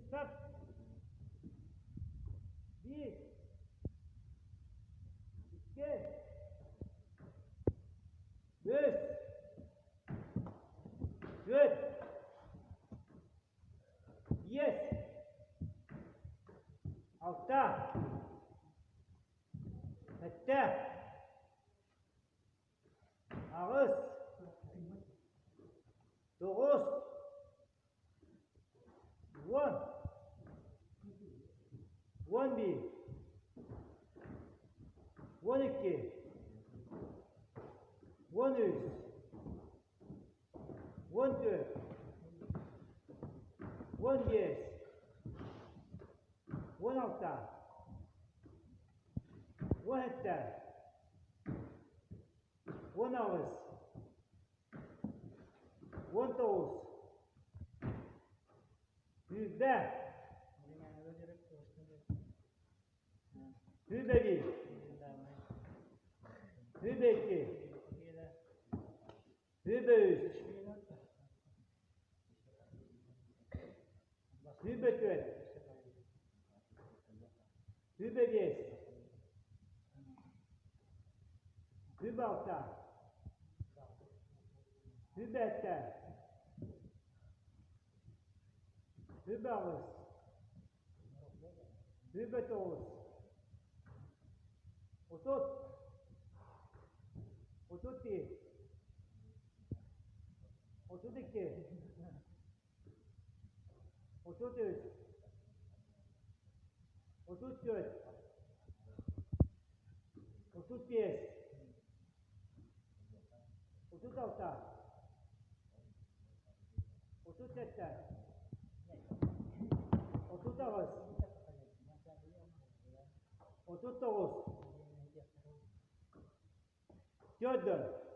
Старт! Биир, икки, үс, түөрт, биэс, алта, сэттэ, аҕыс, тоҕус, уон, 11, 12, 13, 14, 15, 16, 17, 18, 19, 20, 21, 22, 23, 24, 25, 26, 27, 28, 29, 30, 31, 32, 33, 34, 35, 36, 37, 38, 39, 40.